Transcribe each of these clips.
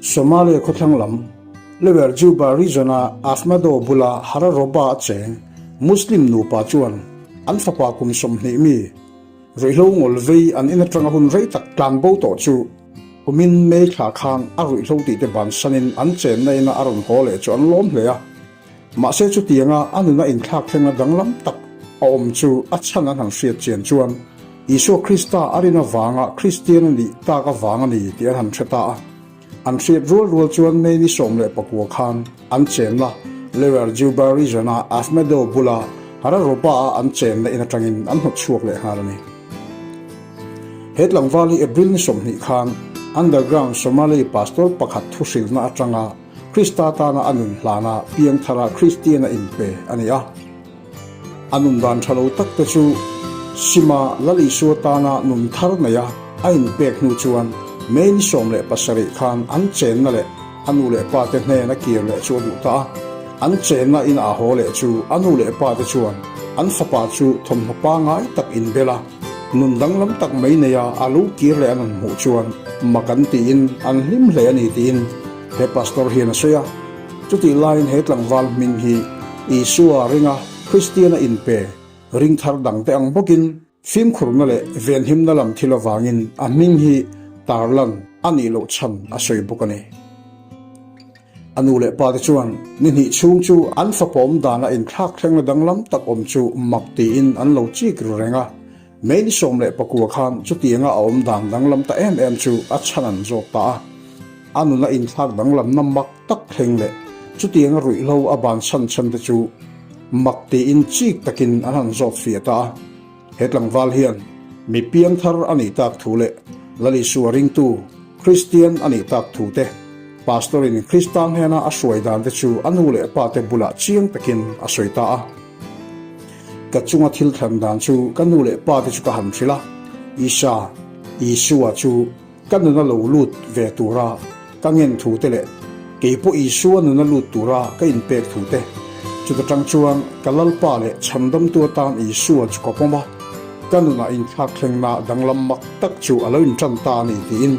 Somalia khawthlang lam, Lower Juba region-a Afmado bula Hararoba a cheng Muslim nupa chuan an fapa kum 20 mi ruihhlo ngawl vei an in atanga hun rei tak tlan bo tawh chu kumin May thla khan a ruihhlo tihte bansanin an chenna ina a rawn haw leh chu an lawm hle a. Mahse chutianga a nuna inthlak thlenga danglam tak a awm chu a chhan an han hriat chian chuan Isua Krista a rin avanga Kristian a nih tak avang a ni tih an han hre ta a. An hriat rual rual chuan May ni 19 khan an chenna Lower Juba region-a Afmedo bula Hararoba-a an chenna in atangin an hnawt chhuak leh nghal a ni. He tlangval hi April ni 20 khan Underground Somali pastor pakhat thuhrilhna atanga Krista tana a nun hlana piangthara Kristian a inpe a ni a. A nun dan tha lo tak te chu Sima Lal Isua tana nun thar neia a inpek hnu chuan May ni 17 khan an chenna leh a nu leh pa te hnena kir leh chu a duh ta a. An chenna in a haw leh chu a nu leh pa te chuan an fapa chu thawmhnaw pangai tak inbel a, nun danglam tak mai neia a lo kir leh an han hmuh chuan mak an tiin an hlim hle a ni tiin He pastor hian a sawi a, chutih laiin he tlangval hming hi Isua ringa Kristiana inpe ring thar dangte ang bawkin fimkhurna leh venhimna lam thil avangin a hming hi tarlan a nih loh chhan a sawi bawk a ni. A nu leh pate chuan ni hnih chhung chu an fapawm dana inthlak thlengna danglam tak awm chu mak tiin an lo chik ru reng a, May ni 19 khan chutianga a awm dan danglam ta em em chu a chhan an zawt ta a. A nuna inthlak danglamna mak tak thleng leh chutianga ruihhlo a ban chhan chhan te chu mak tiin chik takin an han zawt fiah ta a. He tlangval hian mi piangthar a nih tak thu leh Lal Isua ringtu Kristian a nih tak thu te, Pastor in Krista hnena a hruai dan te chu a nu leh pa te bulah chiang takin a sawi ta a. Ka chunga thil thlan dan chu ka nu leh pa te chu ka han hrilh a, Isha, Isua chu ka nuna lo lut ve tura ka ngen thu te leh kei pawh Isua nuna lut tura ka inpek thu te. Chuta tang chuan ka Lalpa leh chhandamtu atan Isua chu ka pawm a, ka nunah inthlak thlengna danglam mak tak chu a lo intan ta a ni tiin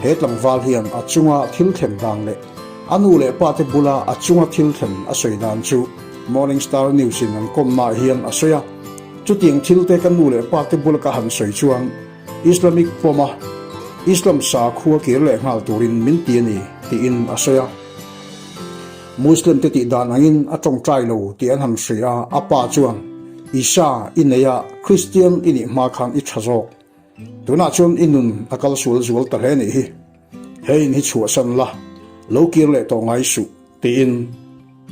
he tlangval hian a chunga thil thlen dan leh a nu leh pa te bula a chunga thil thlen a sawi dan chu Morning Star News in an kawmnaah hian a sawi a, chutiang thil te ka nu leh pa te bula ka han sawi chuan Islamic pawma Islam sakhua kir leh nghal turin min ti a ni tiin a sawi a. Muslim te tih dan angin a tawngtai lo tih an han hria a, a pa chuan, Isha i nei a, Christian i nih hma khan i tha zawk. Tunah chuan i nun a kal sual zual ta hle nih hi. He in hi chhuahsan la, lo kir leh tawh ngai suh. Tiin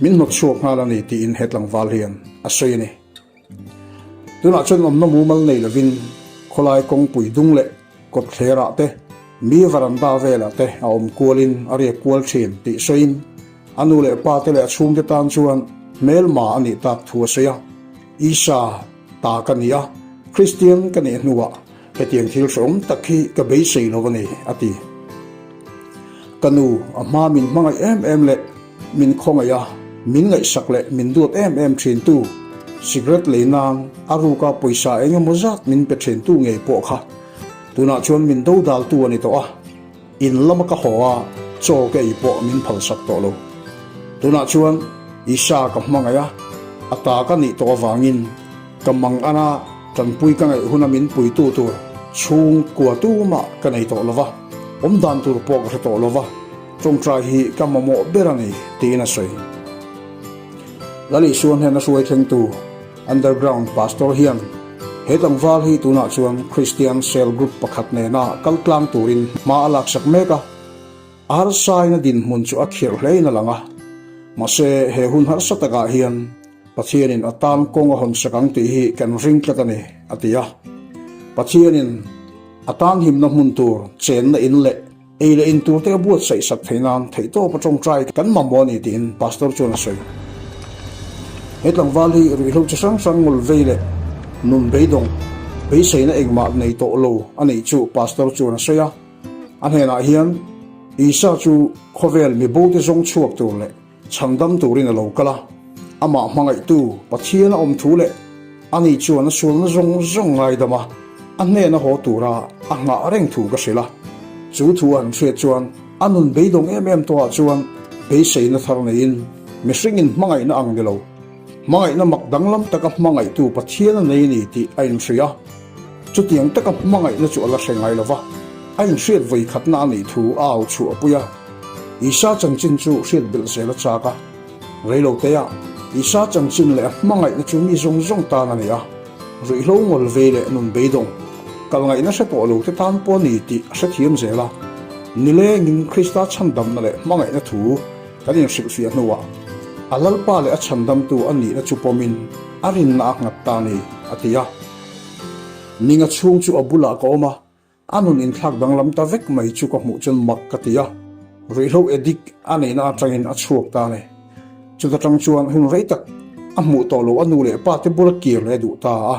min hnawt chhuak nghal a ni tiin he tlangval hian a sawi a ni. Tunah chuan awmna mumal nei lovin khawlai kawngpui dung leh kawtthlerah te, mi varanda velah te a awm kualin a riak kual thin tih sawiin a nu leh pa te leh a chhungte tan chuan hmelma a nih tak thu a sawi a. Isa ta ka ni a, Kristian ka nih hnuah Hetiang thil hrehawm tak hi ka beisei lo a ni, a ti. Ka nu, a hma min hmangaih em em leh min khawngaih a, min ngaihsak leh min duat em em thintu, cigarette lei nan a ruka pawisa eng emaw zat min pe thintu ngei pawh kha tunah chuan min dodaltu a ni tawh a, in lama ka haw a, chaw ka ei pawh min phalsak tawh lo. Tunah chuan Isha ka hmangaih a, a ta ka nih tawh avangin Ka mang ana tanpui ka ngaih huna min puitu tur chhung kua tumah ka nei tawh lova, awm dan tur pawh ka hre tawh lova, tawngtai hi ka mamawh ber a ni, tiin a sawi. Lal Isua hnena hruai thlengtu Underground Pastor hian he tlangval hi tunah chuan Christian Cell Group pakhat nena kal tlang turin hma a laksak mek a, a harsaina dinhmun chu a khirh hlein a lang a, mahse he hun harsa takah hian Pathianin a tan kawng a hawn sak ang tih hi kan ring tlat a ni, a ti a. Pathianin a tan himna hmun tur, chenna in leh ei leh in turte a buatsaih sak theih nan theihtawp a tawngtai kan mamawh a ni tiin Pastor chuan a sawi. He tlangval hi ruihhlo chi hrang hrang ngul vei leh nun beidawng, beiseina engmah nei tawh lo a neih chu Pastor chuan a sawi a. A hnenah hian Isa chu khawvel mibote zawng chhuak tur leh Chhandam turin a lo kal a, amah hmangaihtu Pathian a awm thu leh ani chuan a sualna zawng zawng ngaidam a, a hnena haw tura a nghah reng thu ka hrilh a. Chu thu a han hriat chuan A nun beidawng em em tawhah chuan beiseina thar neiin mihringin hmangaihna ang ni lo, hmangaihna mak danglam taka hmangaihtu Pathian a nei a ni tih a inhria. Chutiang taka hmangaihna chu a la hre ngai lo va, a inhriat vawi khatna a nih thu a au chhuah a pui a. Isa chanchin chu hriat belh zel a chak a. Reilotea, Isa chanchin leh a hmangaihna chu mi zawng zawng tan a ni a, ruihhlo ngawl vei leh nun beidawng, kal ngaihna hre tawh lo te tan pawh a ni tih a hrethiam zel a. Nilengin Krista chhandamna leh hmangaihna thu kan inhrilhfiah hnuah a Lalpa leh a chhandamtu a nihna chu pawmin a rinna a nghat ta a ni, a ti a. Ninga chhung chu a bulah ka awm a, A nun inthlak danglam ta vek mai chu ka hmuh chuan mak ka ti a, ruihhlo addict a neihna atangin a chhuak ta a ni. Chuta tang chuan hun rei tak a hmuh tawh loh a nu leh pa te bula kir leh a duh ta a,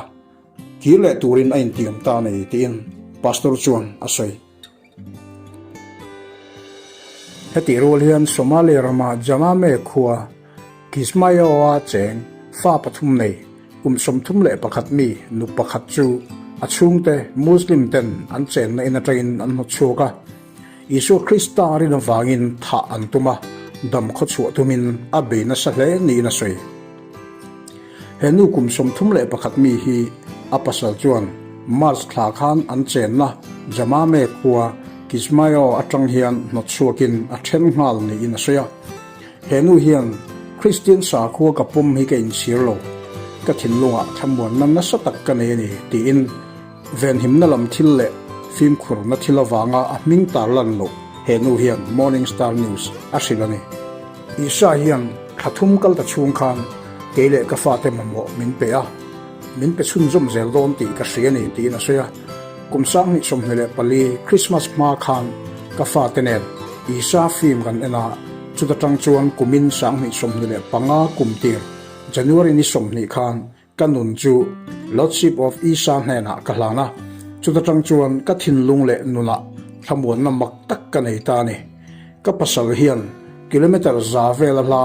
kir leh turin a intiam ta a ni tiin Pastor chuan a sawi. Hetih rual hian Somalia rama Jamame khua Kismayo-a cheng fa pathum nei, kum 31 mi nu pakhat chu a chhungte Muslim ten an chenna in atangin an hnawt chhuak a. Isua Krista rin avangin thah an tum a, dam khawchhuah tumin a bei nasa hle niin a sawi. He nu kum 31 mi hi a pasal chuan March thla khan an chenna Jamame khua Kismayo atang hian hnawt chhuakin a then nghal niin a sawi a. He nu hian Kristian sakhua ka pawm hi ka inchhir lo, ka thinlungah thlamuanna nasa tak ka nei a ni, tiin venhimna lam thil leh fimkhurna thil avanga a hming tarlan loh he nu hian Morning Star News a hrilh a ni. Isha hian thla thum kal ta chhung khan kei leh ka fate mamawh min pe a, min pe chhunzawm zel dawn tih ka hria a ni, tiin a sawi a. Kum 2024 Christmas hma khan ka fate nen Isha film kan en a, Chuta tang chuan kumin 2025 kum tir January ni 20 khan ka nun chu Lordship of Isha hnenah ka hlan a, chuta tang chuan ka thinlung leh nunah thlamuanna mak tak ka nei ta a ni. Ka pasal hian kilometre za vela hla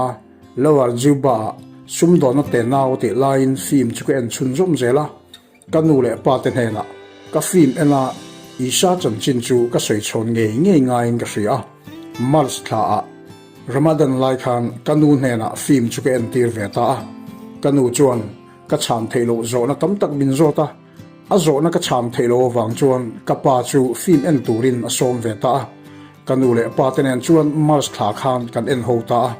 Lower Juba-ah sumdawnna tenau tih laiin film chu ka en chhunzawm zel a. Ka nu leh pa te hnenah ka film en a, Isha chanchin chu ka sawi chhawn ngei ngei ngaiin ka hria a. March thla ah Ramadan lai khan ka nu hnenah film chu ka entir ve ta a. Ka nu chuan ka chhan theih loh zawhna tam tak min zawt a, a zawhna ka chhan theih loh avang chuan ka pa chu film en turin a sawm ve ta a. Ka nu leh pa te nen chuan March thla khan kan en ho ta a,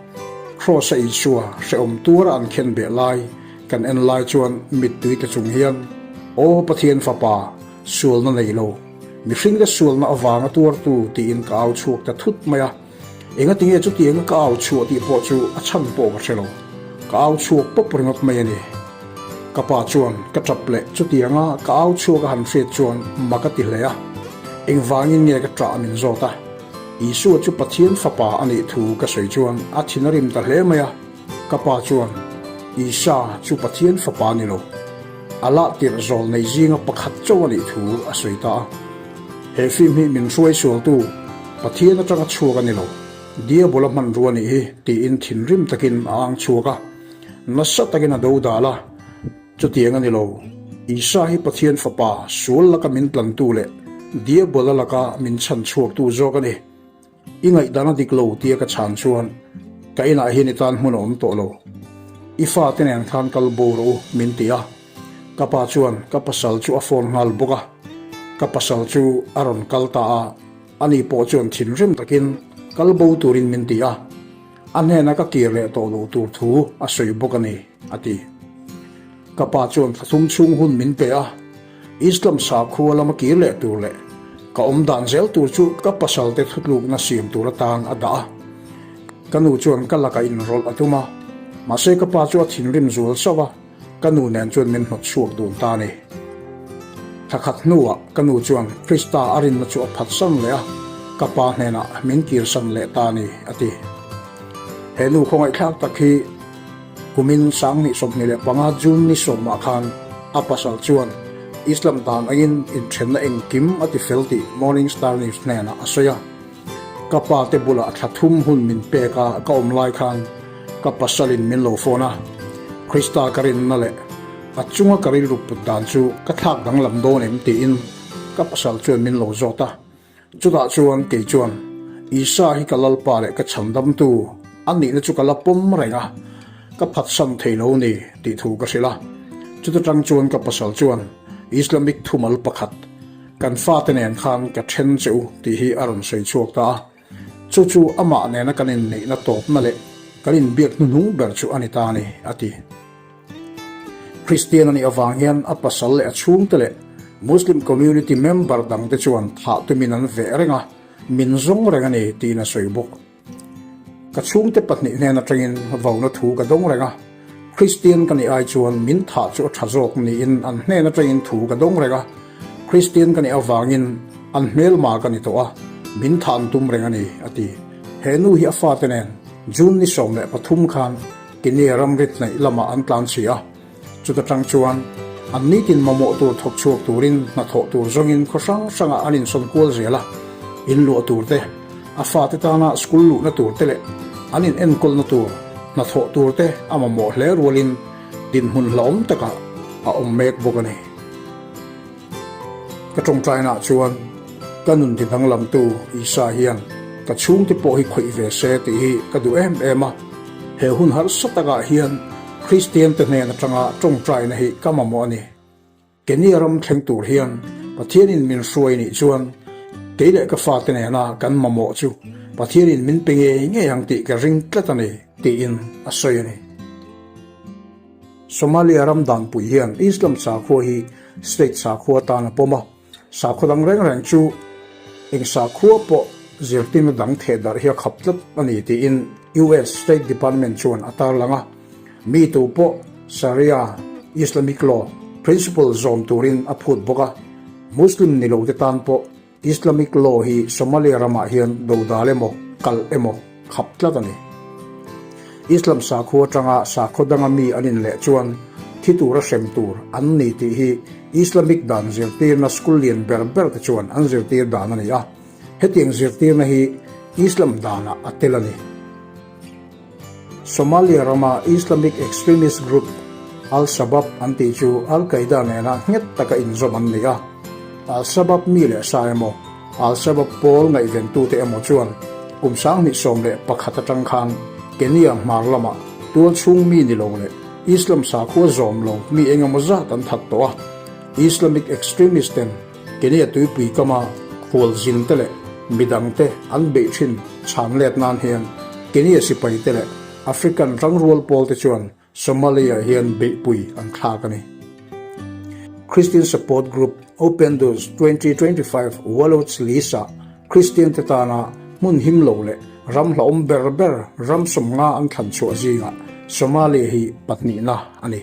Kraws-a Isua hrehawm tura an khen beh lai kan en lai chuan mittui te chung hian, Aw Pathian Fapa, sualna nei lo, mihringte sualna avanga tuartu tiin ka au chhuak ta thut mai a. Engatinge chutianga ka au chhuah tih pawh chu a chhan pawh ka hre lo. Ka au chhuak pawp ringawt mai a ni. Ka pa chuan ka tap leh chutianga ka au chhuak a han hriat chuan mak a ti hle a. Engvangin nge ka ṭah min zawt a? Isua chu Pathian Fapa a nih thu ka sawi chuan a thin a rim ta hle mai a. Ka pa chuan, Isa chu Pathian Fapa a ni lo. A lah tirh zawl nei zinga pakhat chauh a nih thu a sawi ta a. He film hi min hruai sualtu Pathian aṭanga chhuak a ni lo, Diabola hmanrua a nih hi tiin thinrim takin a ang chhuak a. Nasa takin a do dal a. Chutiang a ni lo. Isa hi Pathian Fapa, sual laka min tlantu leh Diabola laka min chhan chhuaktu zawk a ni. I ngaihdan a dik lo tia ka chhan chuan ka inah hian i tan hmun a awm tawh lo. I fate nen khan kal bo rawh u, min ti a. Ka pa chuan ka pasal chu a phone nghal bawk a. Ka pasal chu a rawn kal ta a, ani pawh chuan thinrim takin kal bo turin min ti a. A hnena ka kir leh tawh loh tur thu a sawi bawk a ni, a ti. Ka pa chuan thla thum chhung hun min pe a, Islam sakhua lama kir leh tur leh ka awm dan zel tur chu ka pasalte thutlukna siam tur atan a dah a. Ka nu chuan ka lakah inrawlh a tum a, mahse ka pa chu a thinrim zual sauh a. Ka nu nen chuan min hnawt chhuak dun ta a ni. Thla khat hnuah ka nu chuan Krista a rinna chu a phatsan leh a, ka pa hnenah min kirsan leh ta a ni, a ti. He nu khawngaihthlak tak hi kumin 2025 June ni sawmah khan a pasal chuan Islam dan angin inthenna engkim a ti fel tih Morning Star News hnenah a sawi a. Ka pa te bulah thla thum hun min pek a ka awm lai khan ka pasalin min lo phone a, Krista ka rinna leh a chunga ka rilru put dan chu ka thlak danglam dawn em tiin ka pasal chuan min lo zawt a. Chutah chuan kei chuan. Isa hi ka Lalpa leh ka chhandamtu a nihna chu ka la pawm reng a, ka phatsan thei lo ni tih thu ka hrilh a. Chuta tang chuan ka pasal chuan Islamic thumal pakhat, Kan fate nen khan ka then che u tih hi a rawn sawi chhuak ta a. Chu chu amah nena kan inneihna tawpna leh kan inbiak hnuhnung ber chu a ni ta a ni, a ti. Kristian a nih avang hian a pasal leh a chhungte leh Muslim community member dangte chuan thah tumin an veh reng a, min zawng reng a ni tiin a sawi bawk. Ka chhungte pahnih hnen atangin vauna thu ka dawng reng a, Kristian ka nih ai chuan min thah chu a tha zawk niin an hnen atangin thu ka dawng reng a, Kristian ka nih avangin an hmelma ka ni tawh a, min thah an tum reng a ni, a ti. He nu hi a fate nen June ni 13 khan Kenya ramri hnaih lamah an tlan chhi a, chuta tang chuan an nitin mamawh tur thawk chhuak turin hnathawh tur zawngin khaw hrang hrangah an insawn kual zel a, in luah tur te, a fate tana school luhna tur te leh an in enkawlna tur hnathawh tur te a mamawh hle rualin dinhmun hlauhawm takah a awm mek bawk a ni. Ka tawngtainaah chuan ka nun ti danglamtu Isa hian ka chhungte pawh hi khawih ve se tih hi ka duh em em a. He hun harsa takah hian Kristiante hnen atanga tawngtaina hi ka mamawh a ni. Kenya ram thleng tur hian Pathianin min hruai nih chuan kei leh ka fate nena kan mamawh chu Pathianin min pe ngei ngei ang tih ka ring tlat a ni, tiin a sawi a ni. Somalia ram danpui hian Islam sakhua hi state sakhua atan a pawm a, sakhua dang reng reng chu eng sakhua pawh zirtirna dang theh darh hi a khap tlat a ni tiin US State Department chuan a tarlang a, mi tu pawh Sharia, Islamic law, principle zawm turin a phut bawk a, Muslim ni lote tan pawh Islamic law hi Somalia ramah hian dodal emaw, kalh emaw khap tlat a ni. Islam sakhua atanga sakhaw danga mi an inleh chuan thi tura hrem tur an ni tih hi Islamic dan zirtirna school lian ber ber te chuan an zirtir dan a ni a, hetiang zirtirna hi Islam danah a tel a ni. Somalia rama Islamic extremist group Al-Shabaab an tih chu Al-Qaeda nena nghet taka inzawm an ni a. Al-Shabaab mi leh sa emaw, Al-Shabaab pawl ngaihventute emaw chuan kum 2011 atang khan Kenya hmar lamah tual chhung mi ni lo leh Islam sakhua zawm lo mi eng emaw zat an that tawh a. Islamic extremist ten Kenya tuipui kama khualzin te leh midang te an beih thin chhan let nan hian Kenya sipai te leh African rangrual pawl te chuan Somalia hian beihpui an thlak a ni. Christian Support Group Open Doors 2025 Wallots List-ah Christian te tana hmun him lo leh ram hlauhawm ber ber ram 50 an thlan chhuah zingah Somalia hi pahnihna a ni.